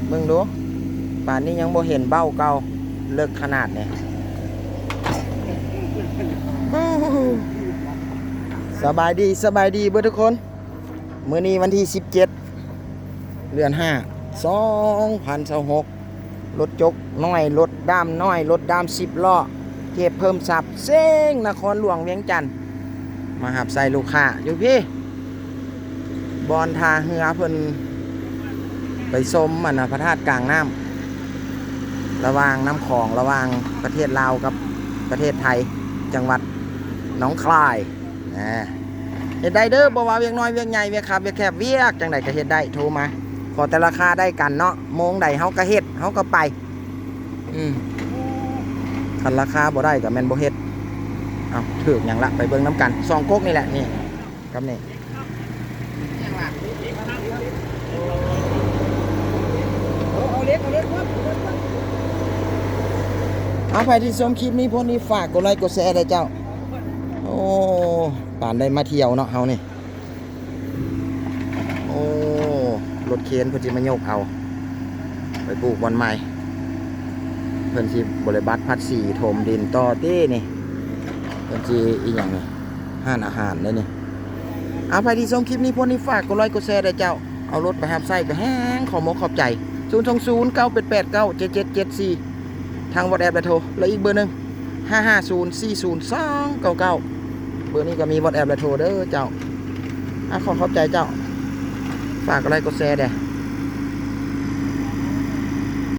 ເບິ່ງດູ ປານນີ້ຍັງບໍ່ເຫັນເບົ້າເກົ່າ ເລິກຂະໜາດນີ້. ສະບາຍດີ ສະບາຍດີເບິດທຸກຄົນ. ມື້ນີ້ວັນທີສິບເຈັດ ເດືອນຫ້າ ສອງພັນຊາວຫົກ ລົດຈົກນ້ອຍ ລົດດ້າມນ້ອຍ ລົດດ້າມສິບລໍ້ ເທບເພີ່ມຊັບ ເຊງ ນະຄອນຫຼວງວຽງຈັນ ມາຮັບໃຊ້ລູກຄ້າຢູ່ພີ້ ບ່ອນທ່າເຮືອເພິ່ນ ໄປຊົມອັນນະ ພະທາດກາງນ້ຳ ລະຫວ່າງນ້ຳຂອງ ລະຫວ່າງປະເທດລາວກັບປະເທດໄທ ຈັງຫວັດໜອງຄາຍ. ນະ ເຮັດໄດ້ເດີ ບໍ່ວ່າວຽກນ້ອຍວຽກໃຫຍ່ ວຽກຄັບວຽກແຄບ ວຽກຈັ່ງໃດກະເຮັດໄດ້ ໂທມາ ຂໍແຕ່ລາຄາໄດ້ກັນເນາະ ໂມງໃດເຮົາກະເຮັດ ເຮົາກະໄປ. ອືມ ຄັນລາຄາບໍ່ໄດ້ກະແມ່ນບໍ່ເຮັດ. ເອົ້າ ຖືກຫຍັງລະ ໄປເບິ່ງນຳກັນ ສອງກົກນີ້ແຫຼະ ນີ້ກັບນີ້. ເອົາ ໃຜທີ່ຊົມຄລິບນີ້ ພົ້ນນີ້ ຝາກກົດໄລກົດແຊແດ່ເຈົ້າ. ໂອ້ ປານໄດ້ມາທ່ຽວເນາະເຮົານີ້. ໂອ້ ລົດເຄນເພິ່ນຊິມາຍົກເອົາໄປປູກບ່ອນໃໝ່ ເພິ່ນຊິບໍລິບັດພາສີ ຖົມດິນຕໍ່ຕິນີ້ ເພິ່ນຊິອີ່ຫຍັງນີ້ ຮ້ານອາຫານເດ້ນີ້. ເອົາ ໃຜທີ່ຊົມຄລິບນີ້ ພົ້ນນີ້ ຝາກກົດໄລກົດແຊແດ່ເຈົ້າ. ເອົາລົດໄປຮັບໃຊ້ກະແຮງຂອບມົກຂອບໃຈ. ສູນສອງສູນ ເກົ້າແປດແປດ ເກົ້າເຈັດເຈັດເຈັດສີ່ ທາງວັອດແອັບແລະໂທ ແລະອີກເບີໜຶ່ງ ຫ້າຫ້າສູນສີ່ສູນສອງເກົ້າເກົ້າ. ເບີນີ້ກະມີວັອດແອັບແລະໂທເດີເຈົ້າ. ອາ ຂໍຂອບໃຈເຈົ້າ ຝາກກົດໄລກົດແຊແດ່.